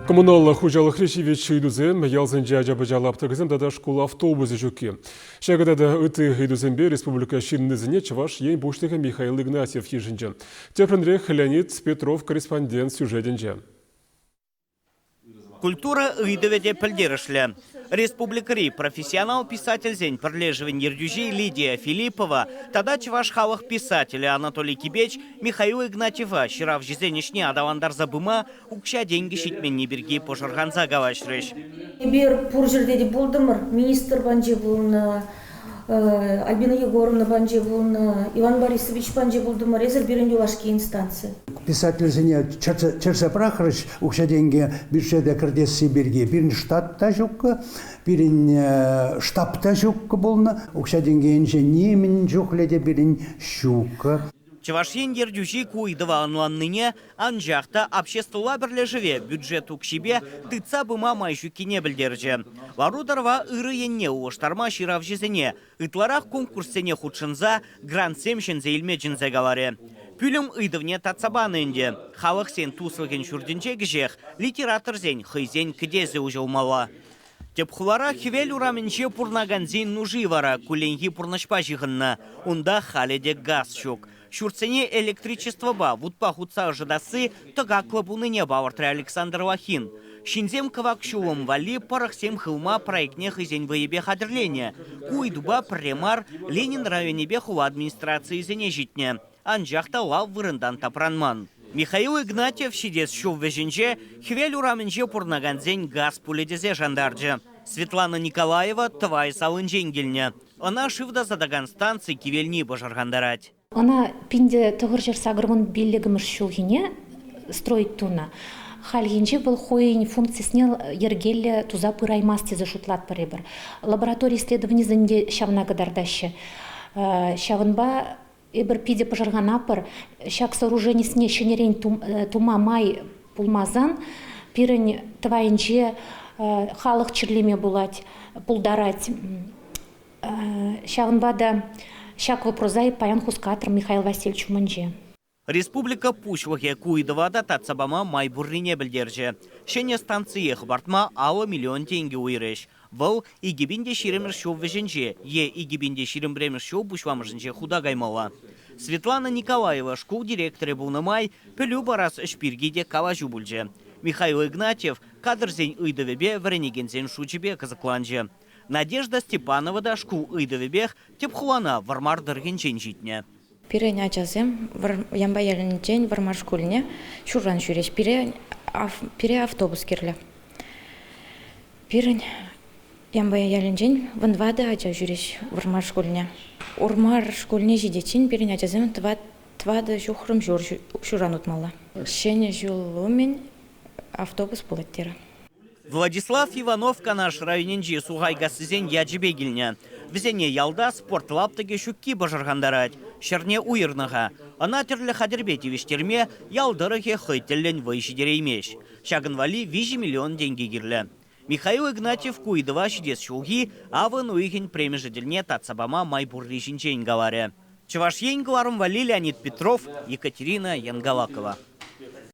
Коммуналлӑ хуҫалӑхри ҫивӗч ыйтусем, ялсенче ача-пӑча лаптӑкӗсем тата шкул автобусӗ ҫукки. Ҫакӑ тата ытти ыйтусемпе республика ҫыннисене Чӑваш Ен Пуҫлӑхӗ Михаил Игнатьев йышӑнчӗ. Тӗплӗнрех Леонид Петров корреспондент сюжетӗнче. Культура ыйтӑвӗ те пӗлтерӗшлӗ. Республикӑри профессионал писательсен пӗрлешӗвӗн ертӳҫи Лидия Филиппова тата чӑваш халӑх писателӗ Анатолий Кипеч Михаил Игнатьева ҫыравҫӑсен ӗҫне аталантарса пыма укҫа-тенкӗ ҫитменни пирки пӑшӑрханса калаҫрӗҫ. Эпир пур ҫӗрте те пултӑмӑр. Министр панчи пулнӑ, Альбина Егоровна панчи пулнӑ, Иван Борисович панчи пултӑмӑр. Эсир пирӗн юлашки инстанци. Писательсене чӗрсе пӑрахрӗҫ укҫа-тенкӗ бюджета кӗртесси пирки. Пирӗн штат та ҫуккӑ, пирӗн штаб та ҫуккӑ пулнӑ. Укҫа-тенкӗ енчен нимӗн чухлӗ те пирӗн ҫуккӑ. Чӑваш Ен ертӳҫи ку ыйтӑва ӑнланнине, анчах та обществӑлла пӗрлешӗве бюджет укҫипе тытса пыма май ҫуккине пӗлтерчӗ. Лару-тӑрӑва ырӑ енне улӑштарма ҫыравҫӑсене ытларах конкурссене хутшӑнса грантсем ҫӗнсе илме чӗнсе каларӗ. Пӳлӗм ыйтӑвне татса панӑ ӗнтӗ. Халӑхсен туслӑхӗн ҫуртӗнче кӗҫех литераторсен хӑйсен кӗтесӗ уҫӑлмалла. Тӗп хулара Хӗвел урамӗнче пурӑнакансен нуши вара кулленхи пурнӑҫпа ҫыхӑннӑ. Унта халӗ те газ ҫук. Ҫуртсене электричествӑпа, вутпа хутса ӑшӑтасси тӑкаклӑ пулнине палӑртрӗ Александр Лахин. Ҫынсем кӑвак ҫулӑм валли пӑрӑхсем хывма проектне хӑйсен вӑйӗпе хатӗрленӗ. Ку ыйтупа пӗрре мар Ленин районӗпе хула администрацийӗсене ҫитнӗ. Анчах та лав вырӑнтан тапранман. Михаил Игнатьев ҫитес ҫул вӗҫӗнче Хӗвел урамӗнче пурӑнакансен газ пулӗ тесе шантарчӗ. Светлана Николаева Тӑвай салинчен килнӗ. Ӑна шыв тасатакан станци кивелни пӑшӑрхантарать. Ӑна 1985 ҫулхине строить тунӑ. Хальхинче вӑл хӑйӗн функцисене йӗркеллӗ туса пыраймасть тесе шутлатпӑр эпир. Лаборатори исследованисем те ҫавна кӑтартаҫҫӗ. Ҫавӑнпа Эпир питӗ пӑшӑрханатпӑр. Ҫак сооруженисене ҫӗнӗрен тума май пулмасан пирӗн Тӑвайӗнче халӑх чирлеме пулать, пултарать. Ҫавӑнпа та ҫак вопроса паян хускатрӑм Михаил Васильевич умӗнче. Республика Пуҫлӑхӗ ку ыйтӑва та татса пама май пуррине пӗлтерчӗ. Ҫӗнӗ станцие хӑпартма 50 миллион тенкӗ уйӑрӗҫ. Вӑл 2020 ҫул вӗҫӗнче е 2021 ҫул пуҫламӑшӗнче хута каймалла. Светлана Николаева шкул директорӗ пулнӑ май пӗлӳ парас ӗҫ пирки те калаҫу пулчӗ. Михаил Игнатьев кадрсен ыйтӑвӗпе вӗренекенсен шучӗпе кӑсӑкланчӗ. Надежда Степанова та шкул ыйтӑвӗпех тӗп хулана Вӑрмар тӑрӑхӗнчен ҫитнӗ. Пирӗн ачасем Ямпай ялӗнчен Вӑрмар шкулне ҫурран ҫӳреҫ. Пире, пире автобус кирлӗ. Пирӗн Ямпай ялӗнчен вунтӑватӑ ача ҫӳреҫ Вӑрмар шкулне. Урмар шкулне ҫитиччен пирӗн ачасем тӑватӑ ҫухрӑм ҫур ҫуран утмалла. Ҫӗнӗ ҫул умӗн автобус пулать терӗ. Владислав Иванов Канаш районӗнчи Сухайкассисен ячӗпе килнӗ. Вӗсене ялта спорт лаптӑкӗ ҫукки пӑшӑрхантарать. Ҫӗрне уйӑрнӑ-ха. Ӑна тӗрлӗ хатӗрпе тивӗҫтерме ял тӑрӑхӗ хӑй тӗллӗн вӑй ҫитереймест. Ҫакӑн валли 3 миллион тенкӗ кирлӗ. Михаил Игнатьев ку ыйтӑва ҫитес ҫулхи авӑн уйӑхӗн премӗшӗ тӗлне татса пама май пурри ҫинчен каларӗ. Чӑваш Ен кӑларӑм валли Леонид Петров, Екатерина Янгалакова.